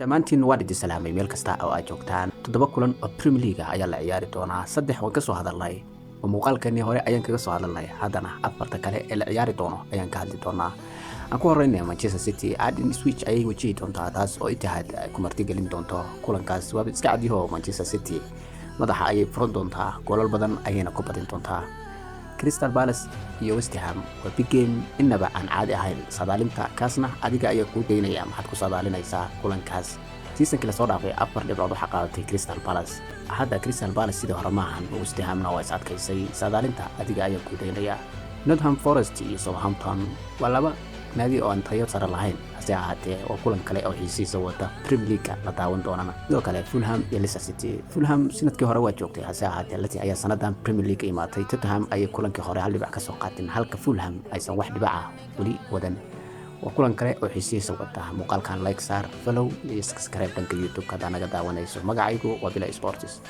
Dhammaantiin waan idin salaamay meel kasta oo aad joogtaan. Toddoba kulan oo Premier League ayaa la ciyaari doonaa. Saddex waan ka soo hadalnay oo muuqaalkanii hore ayaan kaga soo hadalnay. Haddana afarta kale ee la ciyaari doono ayaan ka hadli doonaa. Aan ku horeyna, Manchester City Ipswich ayay wajihi doontaa, taas oo Etihad ay ku martigelin doonto. Kulankaas waaba iska cadyaho, Manchester City madaxa ayay furan doontaa, goolal badan ayayna ku badin doontaa. Crystal Palace iyo West Ham waa big game inaba aan caadi ahayn. Saadaalinta kaasna adiga ayaa kuu daynaya. Maxaad ku saadaalinaysaa kulankaas? Seasonkii lasoo dhaafay afar dhibcood waxaa qaadatay Crystal Palace. Hadda Crystal Palace sidii hore maahan, West Hamna waa is adkaysay. Saadaalinta adiga ayaa kuu daynaya. Nottingham Forest iyo Southampton waa laba naadi oo aan tayo sare lahayn, hase ahaatee waa kulan kale oo xiisiisa wata, Premier League la daawan doonana. Sidoo kale Fulham iyo Leicester City. Fulham sanadkii hore waa joogtay, hase ahaatee Leicester ayaa sanadan Premier League imaatay. Tottenham ayay kulankii hore hal dhibac kasoo qaateen, halka Fulham aysan wax dhibaca weli wadan. Waa kulan kale oo xiisihiisa wata. Muuqaalkan like saar, follow iyo subscribe dhanka YouTube haddaa naga daawanayso. Magacaygu waa Bila Sports.